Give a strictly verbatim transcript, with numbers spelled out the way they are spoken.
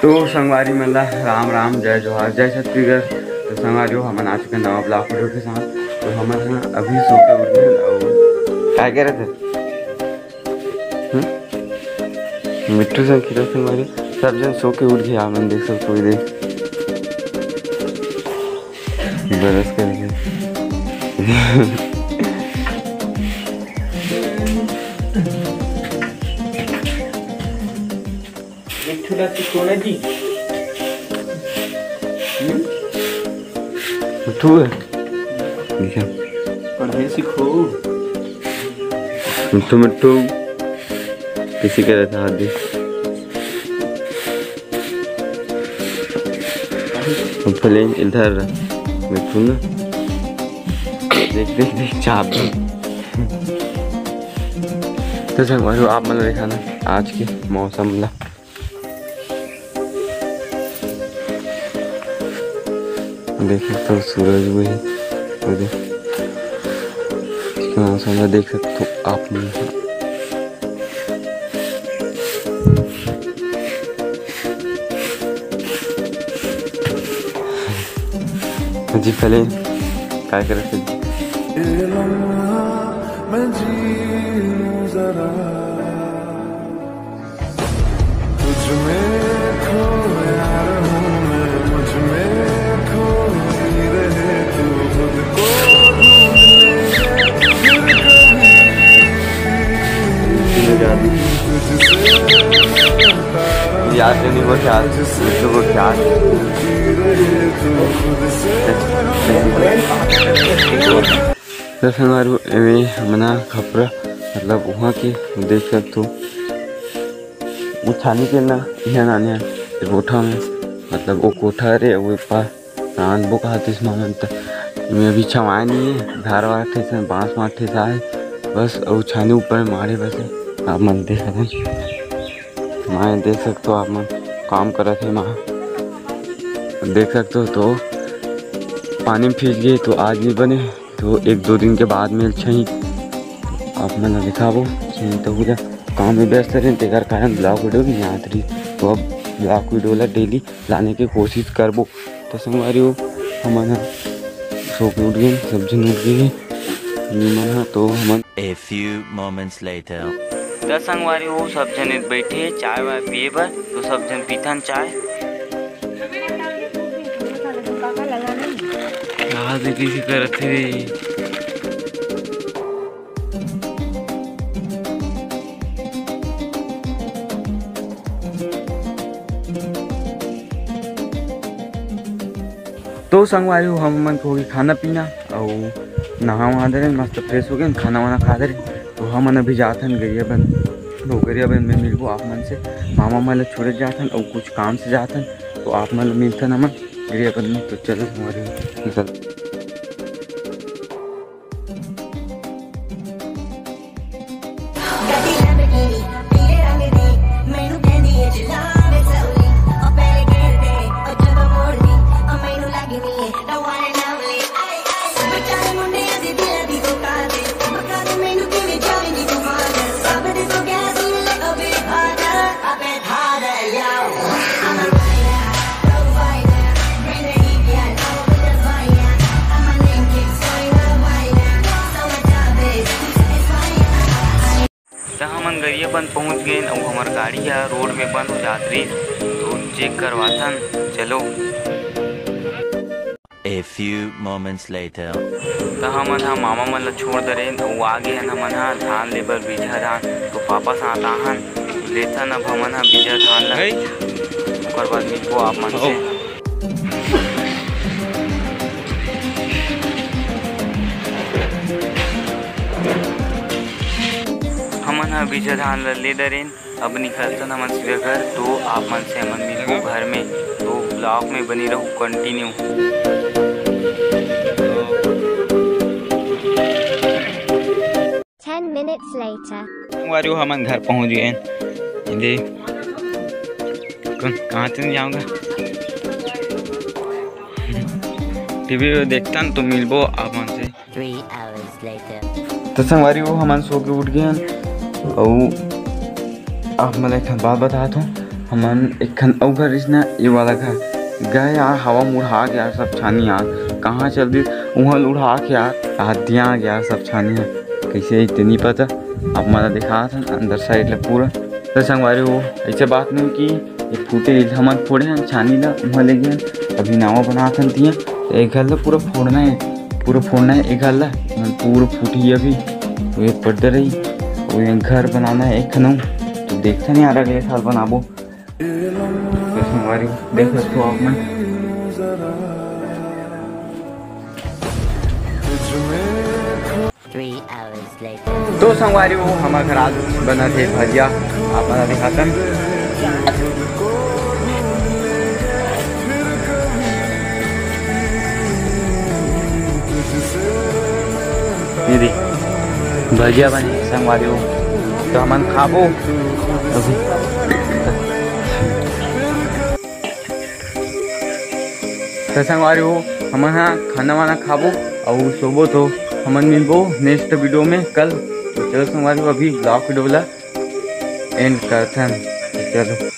तो संगवारी मन ला राम राम, जय जोहार, जय छत्तीसगढ़। तो संगवारी हो, हमन आ चुके नवा vlog video के साथ। तो हमन ह अभी सो के उठ गए अउ काय करत हे? हम्म? मिट्ठू संग खेलत संगवारी, सब झन सो के उठ गए। हमन देख सकत हो, देख brush करके। मिट्ठू ला सिखो ना जी। हम्म? मिट्ठू है। ठीक है। पढ़े सीखो। मिट्ठू, मिट्ठू। किसी का रहता हाथ दे। अब फलें इधर रह। मिट्ठू ना। देख, देख, देख, चाप। तो संगवारी हो, आप मन ला दिखाना आज के मौसम ला। देख सकते हो सूरज भी है, वो देख। इसके मौसम में देख सकते हो आप मन। जी पहले काय करत हे? याद नहीं वो क्या, मिट्ठू को क्या। दर्शन मारू एमे हमना खपरा, मतलब वहाँ के देख सकत हो। वो छानी के ना, इहाँ नाने कोठा में, मतलब वो कोठा रे, वो पा रांधबो कहत हे मामा मन त। मैं अभी छवाए नहीं है, धार वार ठेस, बांस वार ठेस आए बस, अउ छानी ऊपर मारे बस है। आप मन देख सकते, मैं देख सकते हो, आप मन काम करत हे माँ, देख सकते हो। तो पानी में फीस गए तो आज नहीं बने, तो एक दो दिन के बाद में छही आप मन ला दिखाबो। छही तो पूरा काम में व्यस्त रहे, तेकर कारण vlog video नहीं आत रही। तो अब vlog video ला daily लाने के कोशिश करबो। तो संगवारी हो, हमन ह सो के उठ गए, सब झन उठ गए, निमन ह तो हमन A few moments later। तो संगवारी हो, सब झन बैठे चाय वाय पिए बर, तो सब झन पीथन चाय। आज कइसे करत हे रे? तो संगवारी हो, हमन के होगे खाना पीना अउ नहा वहा दे रहे, मस्त fresh हो गए, खाना वाना खा दे रहे। तो हमन अभी जाथन गरियाबंद, तो गरियाबंद में मिलबो आप मन से। मामा मन ला छोड़े जाथन अउ कुछ काम से जाथन, तो आप मन ला मिलथन हमन गरियाबंद में। तो चलो संगवारी हो, निकल। त हमन गरियाबंद पहुंच गए अउ हमर गाड़ी ह रोड में बंद हो जात रहिस, तो चेक करवाथन। चलो। A few moments later। त हमन ह मामा मन ला छोड़ दरेन अउ आ गेन हमन ह धान लेबर, बीजहा धान। तो पापा साथ आहन, लेथन अब हमन ह बीजहा धान ला। ओकर बाद मिलबो आप मन से। हमन ह बीजहा धान ला ले दरेन, अब निकलथन हमन सीधा घर। तो आप मन से हमन मिलबो घर में, तो vlog में बनी रहू continue। Ten minutes later। संगवारी हो, हमन घर पहुंच गए। दे कौन, कहाँ से नहीं जाऊंगा? टीवी में देखता न तो मिलबो आप मन से। Three hours later। तो संगवारी हो, हमन सो के उठ गए हन। अउ आप मन ला एक ठन बात बतात हूँ, हमन एक ठन अउ घर रिस ना, ये वाला घर गए यार, हवा म उड़ाके यार सब छानी यार, कहाँ चल दिस, उहाँ ल उड़ाके यार, आधिया आ गया सब छानी ह। कैसे हे, इतनी पता, आप मन ला दिखात हन अंदर side ला पूरा। त संगवारी हो, ऐसे बात नहीं कि ये फूटे, हमन फोड़े हन छानी ला, उहाँ ले गए हन, अभी नवा बनात हन तिहाँ। त एक घर ला पूरा फोड़ना हे, पूरा फोड़ना हे एक घर ला, हमन पूरा फूटी अभी, वो एक पर्दा रही, वो एक घर बनाना हे एक ठन अउ। तो देखथन यार, अगले साल बनाबो। तो संगवारी देख सकथो आप मन। Three hours later. तो संगवारी हो, हमर घर आज बनत हे भजिया, आप मन ला दिखाथन। ये दे, भजिया बने संगवारी हो, तो हमन खाबो अभी। तो संगवारी हो, हमन हा खाना वाना खाबो अउ सोबो, तो हमन मिलबो next video में कल। तो चलो संगवारी हो, अभी vlog video ला end करथन। चलो।